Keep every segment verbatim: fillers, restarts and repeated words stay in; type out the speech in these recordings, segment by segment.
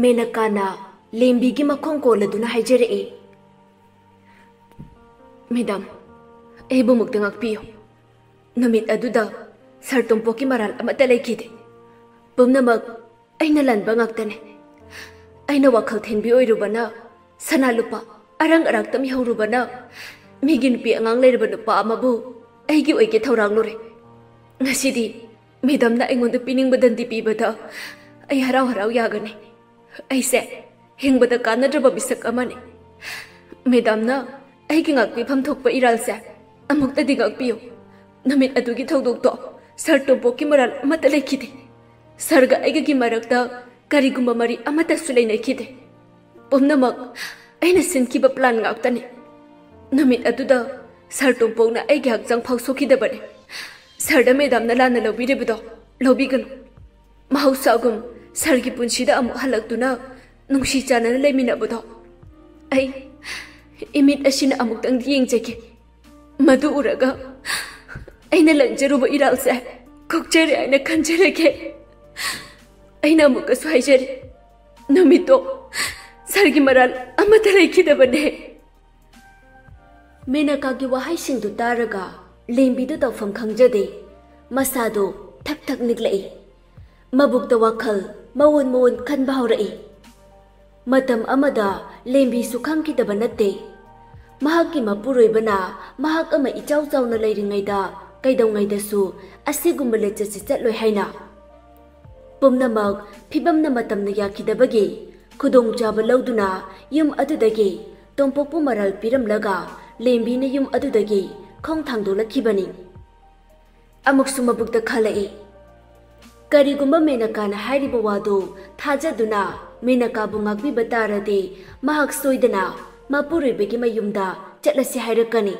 ꯃꯦꯅꯀꯥꯅ ꯂꯦꯝꯕꯤꯒꯤ ꯃꯈꯣꯡ ꯀꯣꯜꯂꯗꯨꯅ ꯍꯥꯏꯖꯔꯛꯏ, "ꯃꯦꯗꯥꯝ, ꯑꯩꯕꯨ ꯑꯃꯨꯛꯇ ꯉꯥꯛꯄꯤꯌꯨ꯫ ꯅꯨꯃꯤꯠ ꯑꯗꯨꯗ ꯁꯥꯔ ꯇꯣꯝꯄꯣꯛꯀꯤ ꯃꯔꯥꯜ ꯑꯃꯠꯇ ꯂꯩꯈꯤꯗꯦ꯫ ꯄꯨꯝꯅꯃꯛ ꯑꯩꯅ ꯂꯥꯟꯕ ꯉꯥꯛꯇꯅꯤ꯫ ꯑꯩꯅ ꯋꯥꯈꯜ ꯊꯦꯟꯕꯤ ꯑꯣꯏꯔꯨꯕꯅ, ꯁꯅꯥ ꯂꯨꯄꯥ ꯑꯔꯪ ꯑꯔꯥꯛ ꯇꯝꯍꯧꯔꯨꯕꯅ, ꯃꯤꯒꯤ ꯅꯨꯄꯤ ꯑꯉꯥꯡ ꯂꯩꯔꯕ ꯅꯨꯄꯥ ꯑꯃꯕꯨ ꯑꯩꯒꯤ ꯑꯣꯏꯒꯦ ꯊꯧꯔꯥꯡꯂꯨꯔꯦ꯫ ꯉꯁꯤꯗꯤ ꯃꯦꯗꯥꯝꯅ ꯑꯩꯉꯣꯟꯗ ꯄꯤꯅꯤꯡꯕ ꯗꯟꯗꯤ ꯄꯤꯕꯗ ꯑꯩ ꯍꯔꯥꯎ ꯍꯔꯥꯎ ꯌꯥꯒꯅꯤ꯫ ꯑꯩꯁꯦ ꯍꯤꯡꯕꯗ ꯀꯥꯟꯅꯗ꯭ꯔꯕ ꯃꯤꯁꯛ ꯑꯃꯅꯤ꯫ ꯃꯦꯗꯥꯝꯅ ꯑꯩꯒꯤ ꯉꯥꯛꯄꯤꯐꯝ ꯊꯣꯛꯄ ꯏꯔꯥꯜꯁꯦ ꯑꯃꯨꯛꯇꯗꯤ ꯉꯥꯛꯄꯤꯌꯨ꯫ ꯅꯨꯃꯤꯠ ꯑꯗꯨꯒꯤ ꯊꯧꯗꯣꯛꯇꯣ ꯁꯥꯔ ꯇꯣꯝꯄꯣꯛꯀꯤ ꯃꯔꯥꯜ ꯑꯃꯠꯇ ꯂꯩꯈꯤꯗꯦ꯫ ꯁꯥꯔꯒ ꯑꯩꯒꯒꯤ ꯃꯔꯛꯇ ꯀꯔꯤꯒꯨꯝꯕ ꯃꯔꯤ ꯑꯃꯠꯇꯁꯨ ꯂꯩꯅꯈꯤꯗꯦ꯫ ꯄꯨꯝꯅꯃꯛ ꯑꯩꯅ ꯁꯤꯟꯈꯤꯕ ꯄ꯭ꯂꯥꯟ ꯉꯥꯛꯇꯅꯤ꯫ ꯅꯨꯃꯤꯠ ꯑꯗꯨꯗ ꯁꯥꯔ ꯇꯣꯝꯄꯣꯛꯅ ꯑꯩꯒꯤ ꯍꯛꯆꯥꯡ ꯐꯥꯎ ꯁꯣꯛꯈꯤꯗꯕꯅꯤ꯫ ꯁꯥꯔꯗ ꯃꯦꯗꯥꯝꯅ ꯂꯥꯟꯅ ꯂꯧꯕꯤꯔꯤꯕꯗꯣ ꯂꯧꯕꯤꯒꯅꯨ꯫ ꯃꯍꯧꯁꯥꯒꯨꯝ ꯁꯥꯔꯒꯤ ꯄꯨꯟꯁꯤꯗ ꯑꯃꯨꯛ ꯍꯜꯂꯛꯇꯨꯅ ꯅꯨꯡꯁꯤ ꯆꯥꯟꯅꯅ ꯂꯩꯃꯤꯟꯅꯕꯗꯣ ꯑꯩ ꯏꯃꯤꯠ ꯑꯁꯤꯅ ꯑꯃꯨꯛꯇꯪꯗꯤ ꯌꯦꯡꯖꯒꯦ꯫ ꯃꯗꯨ ꯎꯔꯒ ꯑꯩꯅ ꯂꯪꯖꯔꯨꯕ ꯏꯔꯥꯜꯁꯦ ꯀꯣꯛꯆꯔꯦ ꯍꯥꯏꯅ ꯈꯟꯖꯔꯒꯦ꯫ ꯑꯩꯅ ꯑꯃꯨꯛꯀꯁꯨ ꯍꯥꯏꯖꯔꯤ, ꯅꯨꯃꯤꯠꯇꯣ ꯁꯥꯔꯒꯤ ꯃꯔꯥꯜ ꯑꯃꯠꯇ ꯂꯩꯈꯤꯗꯕꯅꯦ꯫" ꯃꯦꯅꯀꯥꯒꯤ ꯋꯥꯍꯩꯁꯤꯡꯗꯨ ꯇꯥꯔꯒ ꯂꯦꯝꯕꯤꯗꯨ ꯇꯧꯐꯝ ꯈꯪꯖꯗꯦ꯫ ꯃꯁꯥꯗꯨ ꯊꯛ ꯊꯛ ꯅꯤꯛꯂꯛꯏ꯫ ꯃꯕꯨꯛꯇ ꯋꯥꯈꯜ ꯃꯑꯣꯟ ꯃꯑꯣꯟ ꯈꯟꯕ ꯍꯧꯔꯛꯏ꯫ ꯃꯇꯝ ꯑꯃꯗ ꯂꯦꯝꯕꯤꯁꯨ ꯈꯪꯈꯤꯗꯕ ꯅꯠꯇꯦ꯫ ꯃꯍꯥꯛꯀꯤ ꯃꯄꯨꯔꯣꯏꯕꯅ ꯃꯍꯥꯛ ꯑꯃ ꯏꯆꯥꯎ ꯆꯥꯎꯅ ꯂꯩꯔꯤꯉꯩꯗ ꯀꯩꯗꯧꯉꯩꯗꯁꯨ ꯑꯁꯤꯒꯨꯝꯕ ꯂꯤꯆꯠꯁꯤ ꯆꯠꯂꯣꯏ ꯍꯥꯏꯅ꯫ ꯄꯨꯝꯅꯃꯛ ꯐꯤꯕꯝꯅ ꯃꯇꯝꯅ ꯌꯥꯈꯤꯗꯕꯒꯤ ꯈꯨꯗꯣꯡꯆꯥꯕ ꯂꯧꯗꯨꯅ ꯌꯨꯝ ꯑꯗꯨꯗꯒꯤ ꯇꯣꯝꯄꯣꯛꯄꯨ ꯃꯔꯥꯜ ꯄꯤꯔꯝꯂꯒ ꯂꯦꯝꯕꯤꯅ ꯌꯨꯝ ꯑꯗꯨꯗꯒꯤ ꯈꯣꯡ ꯊꯥꯡꯗꯣꯛꯂꯛꯈꯤꯕꯅꯤ꯫ ꯑꯃꯨꯛꯁꯨ ꯃꯕꯨꯛꯇ ꯈꯜꯂꯛꯏ꯫ ꯀꯔꯤꯒꯨꯝꯕ ꯃꯦꯅꯀꯥꯅ ꯍꯥꯏꯔꯤꯕ ꯋꯥꯗꯨ ꯊꯥꯖꯗꯨꯅ ꯃꯦꯅꯀꯥꯕꯨ ꯉꯥꯛꯄꯤꯕ ꯇꯥꯔꯗꯤ ꯃꯍꯥꯛ ꯁꯣꯏꯗꯅ ꯃꯄꯨꯔꯣꯏꯕꯒꯤ ꯃꯌꯨꯝꯗ ꯆꯠꯂꯁꯤ ꯍꯥꯏꯔꯛꯀꯅꯤ꯫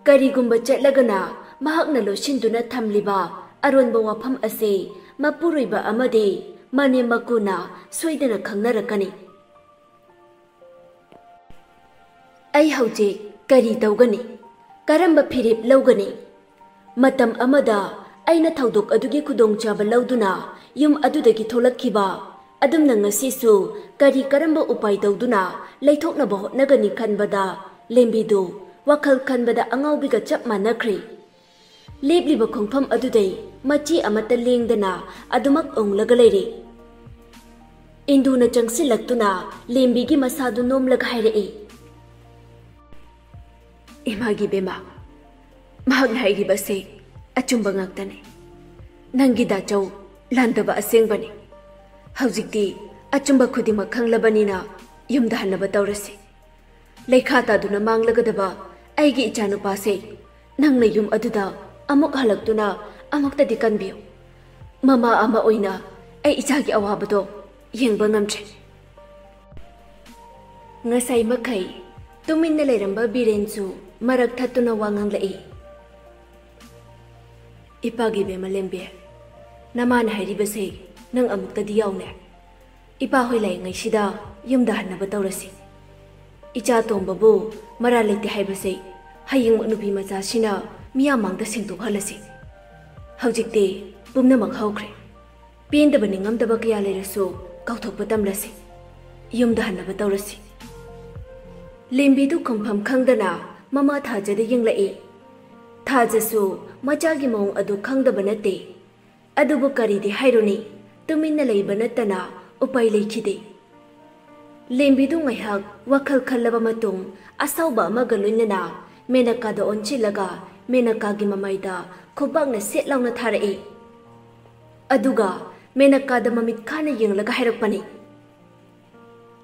ꯀꯔꯤꯒꯨꯝꯕ ꯆꯠꯂꯒꯅ ꯃꯍꯥꯛꯅ ꯂꯣꯠꯁꯤꯟꯗꯨꯅ ꯊꯝꯂꯤꯕ ꯑꯔꯣꯟꯕ ꯋꯥꯐꯝ ꯑꯁꯤ ꯃꯄꯨꯔꯣꯏꯕ ꯑꯃꯗꯤ ꯃꯅꯦꯝ ꯃꯀꯨꯅ ꯁꯣꯏꯗꯅ ꯈꯪꯅꯔꯛꯀꯅꯤ꯫ ꯑꯩ ꯍꯧꯖꯤꯛ ꯀꯔꯤ ꯇꯧꯒꯅꯤ? ꯀꯔꯝꯕ ꯐꯤꯔꯦꯞ ꯂꯧꯒꯅꯤ? ꯃꯇꯝ ꯑꯃꯗ ꯑꯩꯅ ꯊꯧꯗꯣꯛ ꯑꯗꯨꯒꯤ ꯈꯨꯗꯣꯡꯆꯥꯕ ꯂꯧꯗꯨꯅ ꯌꯨꯝ ꯑꯗꯨꯗꯒꯤ ꯊꯣꯛꯂꯛꯈꯤꯕ ꯑꯗꯨꯝꯅ ꯉꯁꯤꯁꯨ ꯀꯔꯤ ꯀꯔꯝꯕ ꯎꯄꯥꯏ ꯇꯧꯗꯨꯅ ꯂꯩꯊꯣꯛꯅꯕ ꯍꯣꯠꯅꯒꯅꯤ ꯈꯟꯕꯗ ꯂꯦꯝꯕꯤꯗꯨ ꯋꯥꯈꯜ ꯈꯟꯕꯗ ꯑꯉꯥꯎꯕꯤꯒ ꯆꯞ ꯃꯥꯟꯅꯈ꯭ꯔꯦ꯫ ꯂꯦꯞꯂꯤꯕ ꯈꯣꯡꯐꯝ ꯑꯗꯨꯗꯩ ꯃꯆꯤ ꯑꯃꯠꯇ ꯂꯦꯡꯗꯅ ꯑꯗꯨꯃꯛ ꯎꯪꯂꯒ ꯂꯩꯔꯦ꯫ ꯏꯟꯗꯨꯅ ꯆꯪꯁꯤꯜꯂꯛꯇꯨꯅ ꯂꯦꯝꯕꯤꯒꯤ ꯃꯁꯥꯗꯨ ꯅꯣꯝꯂꯒ ꯍꯥꯏꯔꯛꯏ, "ꯏꯃꯥꯒꯤ ꯕꯦꯃꯥ, ꯃꯍꯥꯛꯅ ꯍꯥꯏꯔꯤꯕꯁꯦ ꯑꯆꯨꯝꯕ ꯉꯥꯛꯇꯅꯤ꯫ ꯅꯪꯒꯤ ꯗꯥꯆꯧ ꯂꯥꯟꯗꯕ ꯑꯁꯦꯡꯕꯅꯤ꯫ ꯍꯧꯖꯤꯛꯇꯤ ꯑꯆꯨꯝꯕ ꯈꯨꯗꯤꯡꯃꯛ ꯈꯪꯂꯕꯅꯤꯅ ꯌꯨꯝꯗ ꯍꯟꯅꯕ ꯇꯧꯔꯁꯤ꯫ ꯂꯩꯈꯥ ꯇꯥꯗꯨꯅ ꯃꯥꯡꯂꯒꯗꯕ ꯑꯩꯒꯤ ꯏꯆꯥꯅꯨꯄꯥꯁꯦ ꯅꯪꯅ ꯌꯨꯝ ꯑꯗꯨꯗ ꯑꯃꯨꯛ ꯍꯜꯂꯛꯇꯨꯅ ꯑꯃꯨꯛꯇꯗꯤ ꯀꯟꯕꯤꯌꯨ꯫ ꯃꯃꯥ ꯑꯃ ꯑꯣꯏꯅ ꯑꯩ ꯏꯆꯥꯒꯤ ꯑꯋꯥꯕꯗꯣ ꯌꯦꯡꯕ ꯉꯝꯗ꯭ꯔꯦ꯫" ꯉꯁꯥꯏ ꯃꯈꯩ ꯇꯨꯃꯤꯟꯅ ꯂꯩꯔꯝꯕ ꯕꯤꯔꯦꯟꯁꯨ ꯃꯔꯛ ꯊꯠꯇꯨꯅ ꯋꯥ ꯉꯥꯡꯂꯛꯏ꯫ "ꯏꯄꯥꯒꯤ ꯕꯦꯝꯃ ꯂꯦꯝꯕꯤ, ꯅꯃꯥꯅ ꯍꯥꯏꯔꯤꯕꯁꯦ ꯅꯪ ꯑꯃꯨꯛꯇꯗꯤ ꯌꯥꯎꯅꯦ꯫ ꯏꯄꯥ ꯍꯣꯏ ꯂꯩꯔꯤꯉꯩꯁꯤꯗ ꯌꯨꯝꯗ ꯍꯟꯅꯕ ꯇꯧꯔꯁꯤ꯫ ꯏꯆꯥ ꯇꯣꯝꯕꯕꯨ ꯃꯔꯥꯜ ꯂꯩꯇꯦ ꯍꯥꯏꯕꯁꯦ ꯍꯌꯦꯡꯃꯛ ꯅꯨꯄꯤ ꯃꯆꯥꯁꯤꯅ ꯃꯤꯌꯥꯝ ꯃꯥꯡꯗ ꯁꯦꯡꯗꯣꯛꯍꯜꯂꯁꯤ꯫ ꯍꯧꯖꯤꯛꯇꯤ ꯄꯨꯝꯅꯃꯛ ꯍꯧꯈ꯭ꯔꯦ꯫ ꯄꯦꯟꯗꯕ ꯅꯤꯡꯉꯝꯗꯕ ꯀꯌꯥ ꯂꯩꯔꯁꯨ ꯀꯥꯎꯊꯣꯛꯄ ꯇꯝꯂꯁꯤ꯫ ꯌꯨꯝꯗ ꯍꯟꯅꯕ ꯇꯧꯔꯁꯤ꯫" ꯂꯦꯝꯕꯤꯗꯨ ꯈꯨꯝꯐꯝ ꯈꯪꯗꯅ ꯃꯃꯥ ꯊꯥꯖꯗ ꯌꯦꯡꯂꯛꯏ꯫ ꯊꯥꯖꯁꯨ ꯃꯆꯥꯒꯤ ꯃꯑꯣꯡ ꯑꯗꯨ ꯈꯪꯗꯕ ꯅꯠꯇꯦ꯫ ꯑꯗꯨꯕꯨ ꯀꯔꯤꯗꯤ ꯍꯥꯏꯔꯨꯅꯤ, ꯇꯨꯃꯤꯟꯅ ꯂꯩꯕ ꯅꯠꯇꯅ ꯎꯄꯥꯏ ꯂꯩꯈꯤꯗꯦ꯫ ꯂꯦꯝꯕꯤꯗꯨ ꯉꯥꯏꯍꯥꯛ ꯋꯥꯈꯜ ꯈꯜꯂꯕ ꯃꯇꯨꯡ ꯑꯁꯥꯎꯕ ꯑꯃꯒ ꯂꯣꯏꯅꯅ ꯃꯦꯅꯀꯥꯗ ꯑꯣꯟꯁꯤꯜꯂꯒ ꯃꯦꯅꯀꯥꯒꯤ ꯃꯃꯥꯏꯗ ꯈꯨꯕꯥꯛꯅ ꯁꯦꯠ ꯂꯥꯎꯅ ꯊꯥꯔꯛꯏ꯫ ꯑꯗꯨꯒ ꯃꯦꯅꯀꯥꯗ ꯃꯃꯤꯠ ꯈꯥꯅ ꯌꯦꯡꯂꯒ ꯍꯥꯏꯔꯛꯄꯅꯤ,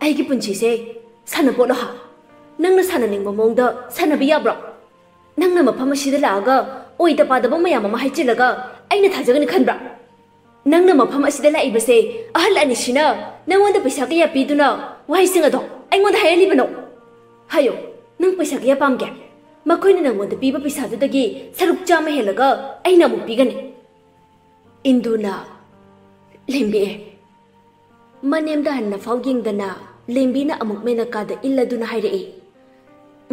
"ꯑꯩꯒꯤ ꯄꯨꯟꯁꯤꯁꯦ ꯁꯥꯟꯅꯄꯣꯠꯂꯣ ꯍꯥ? ꯅꯪꯅ ꯁꯥꯟꯅꯅꯤꯡꯕ ꯃꯑꯣꯡꯗ ꯁꯥꯟꯅꯕ ꯌꯥꯕ꯭ꯔꯣ? ꯅꯪꯅ ꯃꯐꯝ ꯑꯁꯤꯗ ꯂꯥꯛꯑꯒ ꯑꯣꯏꯗ ꯄꯥꯗꯕ ꯃꯌꯥꯝ ꯑꯃ ꯍꯥꯏꯖꯤꯜꯂꯒ ꯑꯩꯅ ꯊꯥꯖꯒꯅꯤ ꯈꯟꯕ꯭ꯔꯥ? ꯅꯪꯅ ꯃꯐꯝ ꯑꯁꯤꯗ ꯂꯥꯛꯏꯕꯁꯦ ꯑꯍꯜ ꯑꯅꯤꯁꯤꯅ ꯅꯪꯉꯣꯟꯗ ꯄꯩꯁꯥ ꯀꯌꯥ ꯄꯤꯗꯨꯅ ꯋꯥꯍꯩꯁꯤꯡ ꯑꯗꯣ ꯑꯩꯉꯣꯟꯗ ꯍꯥꯏꯍꯜꯂꯤꯕꯅꯣ? ꯍꯥꯏꯌꯣ, ꯅꯪ ꯄꯩꯁꯥ ꯀꯌꯥ ꯄꯥꯝꯒꯦ? ꯃꯈꯣꯏꯅ ꯅꯪꯉꯣꯟꯗ ꯄꯤꯕ ꯄꯩꯁꯥꯗꯨꯗꯒꯤ ꯁꯔꯨꯛ ꯆꯥꯝꯃ ꯍꯦꯜꯂꯒ ꯑꯩꯅ ꯑꯃꯨꯛ ꯄꯤꯒꯅꯤ꯫" ꯏꯟꯗꯨꯅ ꯂꯦꯝꯕꯤ ꯃꯅꯦꯝꯗ ꯍꯟꯅ ꯐꯥꯎ ꯌꯦꯡꯗꯅ ꯂꯦꯝꯕꯤꯅ ꯑꯃꯨꯛ ꯃꯦꯅꯀꯥꯗ ꯏꯜꯂꯗꯨꯅ ꯍꯥꯏꯔꯛꯏ,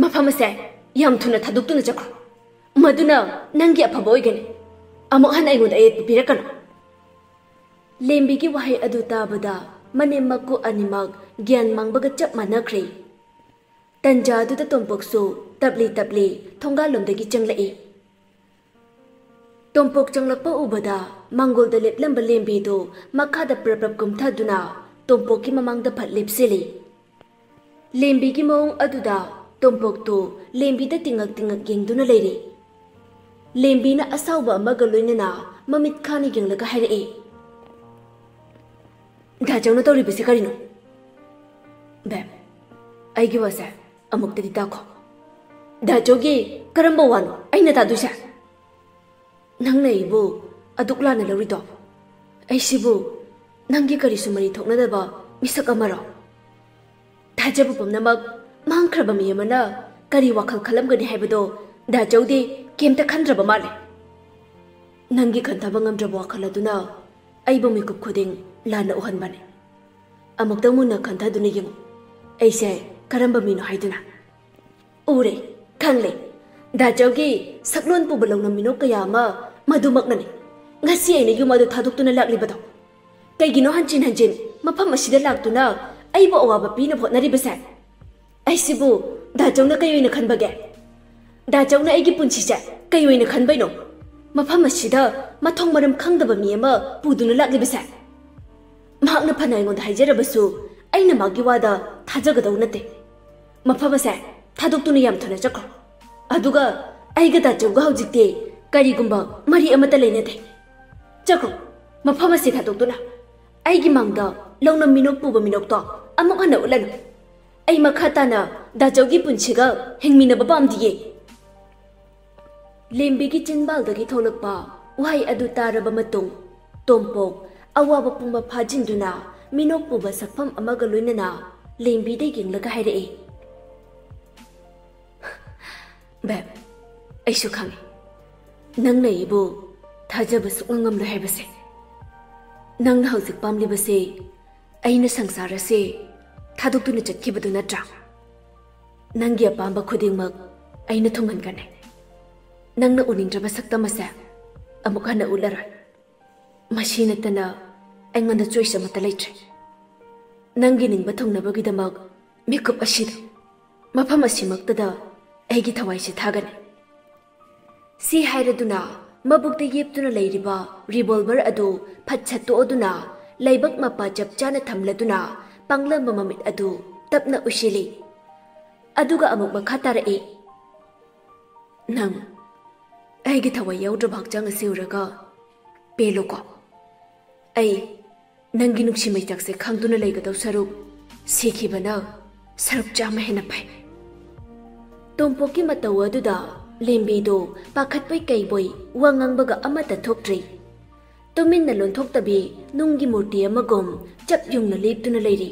"ꯃꯐꯝ ꯑꯁꯦ ꯌꯥꯝ ꯊꯨꯅ ꯊꯥꯗꯣꯛꯇꯨꯅ ꯆꯠꯈ꯭ꯔꯣ꯫ ꯃꯗꯨꯅ ꯅꯪꯒꯤ ꯑꯐꯕ ꯑꯣꯏꯒꯅꯤ꯫ ꯑꯃꯨꯛ ꯍꯟꯅ ꯑꯩꯉꯣꯟꯗ ꯑꯌꯦꯠꯄ ꯄꯤꯔꯛꯀꯅꯨ꯫" ꯂꯦꯝꯕꯤꯒꯤ ꯋꯥꯍꯩ ꯑꯗꯨ ꯇꯥꯕꯗ ꯃꯅꯦꯝ ꯃꯀꯨ ꯑꯅꯤꯃꯛ ꯒ꯭ꯌꯥꯟ ꯃꯥꯡꯕꯒ ꯆꯞ ꯃꯥꯟꯅꯈ꯭ꯔꯦ꯫ ꯇꯟꯖꯥ ꯑꯗꯨꯗ ꯇꯣꯝꯄꯣꯛꯁꯨ ꯇꯞꯂꯤ ꯇꯞꯂꯤ ꯊꯣꯡꯒꯥꯜꯂꯣꯝꯗꯒꯤ ꯆꯪꯂꯛꯏ꯫ ꯇꯣꯝꯄꯣꯛ ꯆꯪꯂꯛꯄ ꯎꯕꯗ ꯃꯥꯡꯒꯣꯜꯗ ꯂꯦꯞꯂꯝꯕ ꯂꯦꯝꯕꯤꯗꯨ ꯃꯈꯥꯗ ꯄ꯭ꯔꯞ ꯄ꯭ꯔꯞ ꯀꯨꯝꯊꯗꯨꯅ ꯇꯣꯝꯄꯣꯛꯀꯤ ꯃꯃꯥꯡꯗ ꯐꯠ ꯂꯦꯞꯁꯤꯜꯂꯤ꯫ ꯂꯦꯝꯕꯤꯒꯤ ꯃꯑꯣꯡ ꯑꯗꯨꯗ ꯇꯣꯝꯄꯣꯛꯇꯨ ꯂꯦꯝꯕꯤꯗ ꯇꯤꯡꯉꯛ ꯇꯤꯡꯉꯛ ꯌꯦꯡꯗꯨꯅ ꯂꯩꯔꯤ꯫ ꯂꯦꯝꯕꯤꯅ ꯑꯁꯥꯎꯕ ꯑꯃꯒ ꯂꯣꯏꯅꯅ ꯃꯃꯤꯠ ꯈꯥꯅ ꯌꯦꯡꯂꯒ ꯍꯥꯏꯔꯛꯏ, "ꯗꯥꯆꯧꯅ ꯇꯧꯔꯤꯕꯁꯤ ꯀꯔꯤꯅꯣ?" "ꯕꯦꯝ, ꯑꯩꯒꯤ ꯋꯥꯁꯦ ꯑꯃꯨꯛꯇꯗꯤ ꯇꯥꯈꯣ꯫ ꯗꯥꯆꯧꯒꯤ ꯀꯔꯝꯕ ꯋꯥꯅꯣ ꯑꯩꯅ ꯇꯥꯗꯣꯏꯁꯦ? ꯅꯪꯅ ꯑꯩꯕꯨ ꯑꯗꯨꯛ ꯂꯥꯟꯅ ꯂꯧꯔꯤꯗꯣ? ꯑꯩꯁꯤꯕꯨ ꯅꯪꯒꯤ ꯀꯔꯤꯁꯨ ꯃꯔꯤ ꯊꯣꯛꯅꯗꯕ ꯃꯤꯁꯛ ꯑꯃꯔꯣ? ꯊꯥꯖꯕ ꯄꯨꯝꯅꯃꯛ ꯃꯥꯡꯈ꯭ꯔꯕ ꯃꯤ ꯑꯃꯅ ꯀꯔꯤ ꯋꯥꯈꯜ ꯈꯜꯂꯝꯒꯅꯤ ꯍꯥꯏꯕꯗꯣ ꯗꯥꯆꯧꯗꯤ ꯀꯩꯝꯇ ꯈꯟꯗ꯭ꯔꯕ ꯃꯥꯜꯂꯦ꯫ ꯅꯪꯒꯤ ꯈꯟꯊꯕ ꯉꯝꯗ꯭ꯔꯕ ꯋꯥꯈꯜ ꯑꯗꯨꯅ ꯑꯩꯕꯨ ꯃꯤꯀꯨꯞ ꯈꯨꯗꯤꯡ ꯂꯥꯟꯅ ꯎꯍꯟꯕꯅꯦ꯫ ꯑꯃꯨꯛꯇꯪ ꯃꯨꯟꯅ ꯈꯟꯊꯗꯨꯅ ꯌꯦꯡꯉꯨ, ꯑꯩꯁꯦ ꯀꯔꯝꯕ ꯃꯤꯅꯣ ꯍꯥꯏꯗꯨꯅ꯫" "ꯎꯔꯦ, ꯈꯪꯂꯦ꯫ ꯗꯥꯆꯧꯒꯤ ꯁꯛꯂꯣꯟ ꯄꯨꯕ ꯂꯧꯅꯝ ꯃꯤꯅꯣꯛ ꯀꯌꯥ ꯑꯃ ꯃꯗꯨꯃꯛꯅꯅꯤ ꯉꯁꯤ ꯑꯩꯅ ꯌꯨꯝ ꯑꯗꯨ ꯊꯥꯗꯣꯛꯇꯨꯅ ꯂꯥꯛꯂꯤꯕꯗꯣ꯫ ꯀꯩꯒꯤꯅꯣ ꯍꯟꯖꯤꯟ ꯍꯟꯖꯤꯟ ꯃꯐꯝ ꯑꯁꯤꯗ ꯂꯥꯛꯇꯨꯅ ꯑꯩꯕꯨ ꯑꯋꯥꯕ ꯄꯤꯅꯕ ꯍꯣꯠꯅꯔꯤꯕꯁꯦ? ꯑꯩꯁꯤꯕꯨ ꯗꯥꯆꯧꯅ ꯀꯩ ꯑꯣꯏꯅ ꯈꯟꯕꯒꯦ? ꯗꯥꯆꯧꯅ ꯑꯩꯒꯤ ꯄꯨꯟꯁꯤꯁꯦ ꯀꯩ ꯑꯣꯏꯅ ꯈꯟꯕꯩꯅꯣ? ꯃꯐꯝ ꯑꯁꯤꯗ ꯃꯊꯣꯡ ꯃꯔꯝ ꯈꯪꯗꯕ ꯃꯤ ꯑꯃ ꯄꯨꯗꯨꯅ ꯂꯥꯛꯂꯤꯕꯁꯦ?" ꯃꯍꯥꯛꯅ ꯐꯅ ꯑꯩꯉꯣꯟꯗ ꯍꯥꯏꯖꯔꯕꯁꯨ ꯑꯩꯅ ꯃꯥꯒꯤ ꯋꯥꯗ ꯊꯥꯖꯒꯗꯧ ꯅꯠꯇꯦ꯫ ꯃꯐꯝ ꯑꯁꯦ ꯊꯥꯗꯣꯛꯇꯨꯅ ꯌꯥꯝ ꯊꯨꯅ ꯆꯠꯈ꯭ꯔꯣ꯫ ꯑꯗꯨꯒ ꯑꯩꯒ ꯗꯥꯆꯧꯒ ꯍꯧꯖꯤꯛꯇꯤ ꯀꯔꯤꯒꯨꯝꯕ ꯃꯔꯤ ꯑꯃꯠꯇ ꯂꯩꯅꯗꯦ꯫ ꯆꯠꯈ꯭ꯔꯣ, ꯃꯐꯝ ꯑꯁꯤ ꯊꯥꯗꯣꯛꯇꯨꯅ꯫ ꯑꯩꯒꯤ ꯃꯥꯡꯗ ꯂꯧꯅꯝ ꯃꯤꯅꯣꯛ ꯄꯨꯕ ꯃꯤꯅꯣꯛꯇꯣ ꯑꯃꯨꯛ ꯍꯟꯅ ꯎꯠꯂꯅꯨ꯫ ꯑꯩ ꯃꯈꯥ ꯇꯥꯅ ꯗꯥꯆꯧꯒꯤ ꯄꯨꯟꯁꯤꯒ ꯍꯤꯡꯃꯤꯟꯅꯕ ꯄꯥꯝꯗꯤꯌꯦ꯫ ꯂꯦꯝꯕꯤꯒꯤ ꯆꯤꯟꯕꯥꯜꯗꯒꯤ ꯊꯣꯛꯂꯛꯄ ꯋꯥꯍꯩ ꯑꯗꯨ ꯇꯥꯔꯕ ꯃꯇꯨꯡ, ꯇꯣꯝꯄꯣꯛ ꯑꯋꯥꯕ ꯄꯨꯝꯕ ꯐꯥꯖꯤꯟꯗꯨꯅ ꯃꯤꯅꯣꯛ ꯄꯨꯕ ꯁꯛꯐꯝ ꯑꯃꯒ ꯂꯣꯏꯅꯅ ꯂꯦꯝꯕꯤꯗ ꯌꯦꯡꯂꯒ ꯍꯥꯏꯔꯛꯏ, "ꯕꯦꯝ, ꯑꯩꯁꯨ ꯈꯪꯉꯤ, ꯅꯪꯅ ꯑꯩꯕꯨ ꯊꯥꯖꯕ ꯁꯨꯛꯉꯝ ꯉꯝꯂꯣꯏ ꯍꯥꯏꯕꯁꯦ꯫ ꯅꯪꯅ ꯍꯧꯖꯤꯛ ꯄꯥꯝꯂꯤꯕꯁꯦ ꯑꯩꯅ ꯁꯪꯁꯥꯔ ꯑꯁꯦ ꯊꯥꯗꯣꯛꯇꯨꯅ ꯆꯠꯈꯤꯕꯗꯨ ꯅꯠꯇ꯭ꯔꯥ? ꯅꯪꯒꯤ ꯑꯄꯥꯝꯕ ꯈꯨꯗꯤꯡꯃꯛ ꯑꯩꯅ ꯊꯨꯡꯍꯟꯒꯅꯤ꯫ ꯅꯪꯅ ꯎꯅꯤꯡꯗ꯭ꯔꯕ ꯁꯛꯇꯝ ꯑꯁꯦ ꯑꯃꯨꯛ ꯍꯟꯅ ꯎꯠꯂꯔꯣꯏ꯫ ꯃꯁꯤ ꯅꯠꯇꯅ ꯑꯩꯉꯣꯟꯗ ꯆꯣꯏꯁ ꯑꯃꯠꯇ ꯂꯩꯇ꯭ꯔꯦ꯫ ꯅꯪꯒꯤ ꯅꯤꯡꯕ ꯊꯨꯡꯅꯕꯒꯤꯗꯃꯛ ꯃꯤꯀꯨꯞ ꯑꯁꯤꯗ, ꯃꯐꯝ ꯑꯁꯤꯃꯛꯇꯗ ꯑꯩꯒꯤ ꯊꯋꯥꯏꯁꯦ ꯊꯥꯒꯅꯤ꯫ ꯁꯤ ꯍꯥꯏꯔꯗꯨꯅ ꯃꯕꯨꯛꯇ ꯌꯦꯞꯇꯨꯅ ꯂꯩꯔꯤꯕ ꯔꯤꯚꯣꯜꯚꯔ ꯑꯗꯨ ꯐꯠ ꯁꯠꯇꯣꯛꯑꯗꯨꯅ ꯂꯩꯕꯛ ꯃꯄꯥ ꯆꯞ ꯆꯥꯅ ꯊꯝꯂꯗꯨꯅ ꯄꯥꯡꯂꯝꯕ ꯃꯃꯤꯠ ꯑꯗꯨ ꯇꯞꯅ ꯎꯏꯁꯤꯜꯂꯤ꯫ ꯑꯗꯨꯒ ꯑꯃꯨꯛ ꯃꯈꯥ ꯇꯥꯔꯛꯏ, "ꯅꯪ ꯑꯩꯒꯤ ꯊꯋꯥꯏ ꯌꯥꯎꯗ꯭ꯔꯕ ꯍꯛꯆꯥꯡ ꯑꯁꯤ ꯎꯔꯒ ꯄꯦꯜꯂꯨꯀꯣ꯫ ꯑꯩ ꯅꯪꯒꯤ ꯅꯨꯡꯁꯤ ꯃꯩꯆꯥꯛꯁꯦ ꯈꯪꯗꯨꯅ ꯂꯩꯒꯗꯧ ꯁꯔꯨꯛ ꯁꯤꯈꯤꯕꯅ ꯁꯔꯨꯛ ꯆꯥꯝꯃ ꯍꯦꯟꯅ ꯐꯩ꯫" ꯇꯣꯝꯄꯣꯛꯀꯤ ꯃꯇꯧ ꯑꯗꯨꯗ ꯂꯦꯝꯕꯤꯗꯨ ꯄꯥꯈꯠꯄꯣꯏ ꯀꯩꯕꯣꯏ ꯋꯥ ꯉꯥꯡꯕꯒ ꯑꯃꯠꯇ ꯊꯣꯛꯇ꯭ꯔꯤ꯫ ꯇꯨꯃꯤꯟꯅ ꯂꯣꯟꯊꯣꯛꯇꯕꯤ ꯅꯨꯡꯒꯤ ꯃꯨꯔꯇꯤ ꯑꯃꯒꯨꯝ ꯆꯞ ꯌꯨꯡꯅ ꯂꯦꯞꯇꯨꯅ ꯂꯩꯔꯤ꯫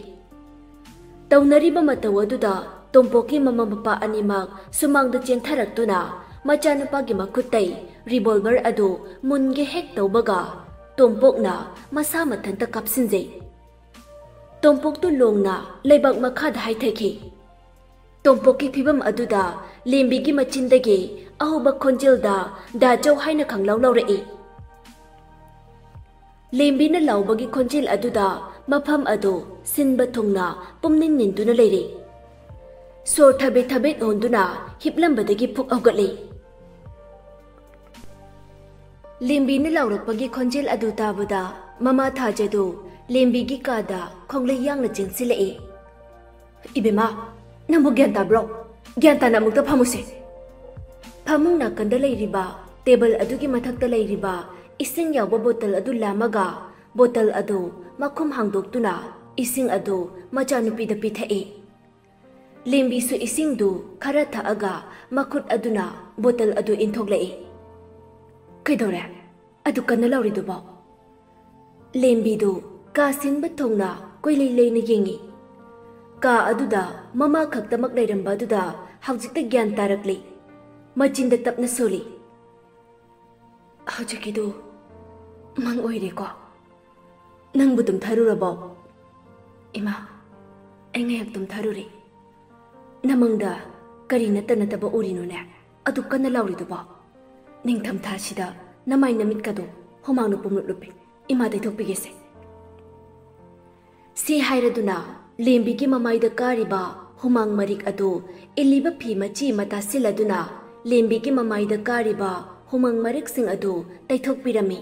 ꯇꯧꯅꯔꯤꯕ ꯃꯇꯧ ꯑꯗꯨꯗ ꯇꯣꯝꯄꯣꯛꯀꯤ ꯃꯃꯥ ꯃꯄꯥ ꯑꯅꯤꯃꯛ ꯁꯨꯃꯥꯡꯗ ꯆꯦꯟꯊꯔꯛꯇꯨꯅ ꯃꯆꯥꯅꯨꯄꯥꯒꯤ ꯃꯈꯨꯠꯇꯩ ꯔꯤꯚꯣꯜꯚꯔ ꯑꯗꯨ ꯃꯨꯟꯒꯦ ꯍꯦꯛ ꯇꯧꯕꯒ ꯇꯣꯝꯄꯣꯛꯅ ꯃꯁꯥ ꯃꯊꯟꯇ ꯀꯥꯞꯁꯤꯟꯖꯩ꯫ ꯇꯣꯝꯄꯣꯛꯇꯨ ꯂꯣꯡꯅ ꯂꯩꯕꯥꯛ ꯃꯈꯥꯗ ꯍꯥꯏꯊꯈꯤ꯫ ꯇꯣꯝꯄꯣꯛꯀꯤ ꯐꯤꯚꯝ ꯑꯗꯨꯗ ꯂꯦꯝꯕꯤꯒꯤ ꯃꯆꯤꯟꯗꯒꯤ ꯑꯍꯧꯕ ꯈꯣꯟꯖꯦꯜꯗ "ꯗꯥ ꯖꯧ" ꯍꯥꯏꯅ ꯈꯪꯂꯥꯎ ꯂꯥꯎꯔꯛꯏ꯫ ꯂꯦꯝꯕꯤꯅ ꯂꯥꯎꯕꯒꯤ ꯈꯣꯟꯖꯦꯜ ꯑꯗꯨꯗ ꯃꯐꯝ ꯑꯗꯨ ꯁꯤꯟꯕ ꯊꯨꯡꯅ ꯄꯨꯝꯅꯤꯟ ꯅꯤꯟꯗꯨꯅ ꯂꯩꯔꯤ꯫ ꯁꯣꯔ ꯊꯕꯦꯠ ꯊꯕꯦꯠ ꯍꯣꯟꯗꯨꯅ ꯍꯤꯞꯂꯝꯕꯗꯒꯤ ꯐꯨꯛ ꯍꯧꯒꯠꯂꯤ꯫ ꯂꯦꯝꯕꯤꯅ ꯂꯥꯎꯔꯛꯄꯒꯤ ꯈꯣꯟꯖꯦꯜ ꯑꯗꯨ ꯇꯥꯕꯗ ꯃꯃꯥ ꯊꯥꯖꯗꯨ ꯂꯦꯝꯕꯤꯒꯤ ꯀꯥꯗ ꯈꯣꯡꯂꯩ ꯌꯥꯡꯅ ꯆꯦꯟꯁꯤꯜꯂꯛꯏ꯫ "ꯏꯕꯦꯝꯃ, ꯅꯪꯕꯨ ꯒ꯭ꯌꯥꯟ ꯇꯥꯕ꯭ꯔꯣ? ꯒ꯭ꯌꯥꯟ ꯇꯥꯅ ꯑꯃꯨꯛꯇ ꯐꯝꯃꯨꯁꯦ꯫" ꯐꯃꯨꯡ ꯅꯥꯀꯟꯗ ꯂꯩꯔꯤꯕ ꯇꯦꯕꯜ ꯑꯗꯨꯒꯤ ꯃꯊꯛꯇ ꯂꯩꯔꯤꯕ ꯏꯁꯤꯡ ꯌꯥꯎꯕ ꯕꯣꯇꯜ ꯑꯗꯨ ꯂꯥꯝꯃꯒ ꯕꯣꯇꯜ ꯑꯗꯨ ꯃꯈꯨꯝ ꯍꯥꯡꯗꯣꯛꯇꯨꯅ ꯏꯁꯤꯡ ꯑꯗꯨ ꯃꯆꯥꯅꯨꯄꯤꯗ ꯄꯤꯊꯛꯏ꯫ ꯂꯦꯝꯕꯤꯁꯨ ꯏꯁꯤꯡꯗꯨ ꯈꯔ ꯊꯛꯑꯒ ꯃꯈꯨꯠ ꯑꯗꯨꯅ ꯕꯣꯇꯜ ꯑꯗꯨ ꯏꯟꯊꯣꯛꯂꯛꯏ꯫ "ꯀꯩꯗꯧꯔꯦ? ꯑꯗꯨ ꯀꯟꯅ ꯂꯥꯎꯔꯤꯗꯨꯕꯣ?" ꯂꯦꯝꯕꯤꯗꯨ ꯀꯥ ꯁꯤꯟꯕ ꯊꯨꯡꯅ ꯀꯣꯏꯂꯩ ꯂꯩꯅ ꯌꯦꯡꯉꯤ꯫ ꯀꯥ ꯑꯗꯨꯗ ꯃꯃꯥ ꯈꯛꯇꯃꯛ ꯂꯩꯔꯝꯕ ꯑꯗꯨꯗ ꯍꯧꯖꯤꯛꯇ ꯒ꯭ꯌꯥꯟ ꯇꯥꯔꯛꯂꯤ꯫ ꯃꯆꯤꯟꯗ ꯇꯞꯅ ꯁꯣꯜꯂꯤ꯫ "ꯍꯧꯖꯤꯛꯀꯤꯗꯨ ꯃꯪ ꯑꯣꯏꯔꯦꯀꯣ? ꯅꯪꯕꯨ ꯇꯨꯝꯊꯔꯨꯔꯕꯣ?" "ꯏꯃꯥ, ꯑꯩ ꯉꯥꯏꯍꯥꯛ ꯇꯨꯝꯊꯔꯨꯔꯦ꯫ ꯅꯃꯪꯗ ꯀꯔꯤ ꯅꯠꯇ ꯅꯠꯇꯕ ꯎꯔꯤꯅꯣꯅꯦ? ꯑꯗꯨ ꯀꯟꯅ ꯂꯥꯎꯔꯤꯗꯨꯕꯣ? ꯅꯤꯡꯊꯝꯊꯥꯁꯤꯗ ꯅꯃꯥꯏ ꯅꯃꯤꯠꯀꯗꯣ ꯍꯨꯃꯥꯡꯅ ꯄꯨꯝꯂꯨꯞ ꯂꯨꯞꯄꯦ꯫ ꯏꯃꯥ, ꯇꯩꯊꯣꯛꯄꯤꯒꯦꯁꯦ꯫" ꯁꯤ ꯍꯥꯏꯔꯗꯨꯅ ꯂꯦꯝꯕꯤꯒꯤ ꯃꯃꯥꯏꯗ ꯀꯥꯔꯤꯕ ꯍꯨꯃꯥꯡ ꯃꯔꯤꯛ ꯑꯗꯨ ꯏꯜꯂꯤꯕ ꯐꯤ ꯃꯆꯤ ꯑꯃ ꯇꯥꯁꯤꯜꯂꯗꯨꯅ ꯂꯦꯝꯕꯤꯒꯤ ꯃꯃꯥꯏꯗ ꯀꯥꯔꯤꯕ ꯍꯨꯃꯥꯡ ꯃꯔꯤꯛꯁꯤꯡ ꯑꯗꯨ ꯇꯩꯊꯣꯛꯄꯤꯔꯝꯃꯤ꯫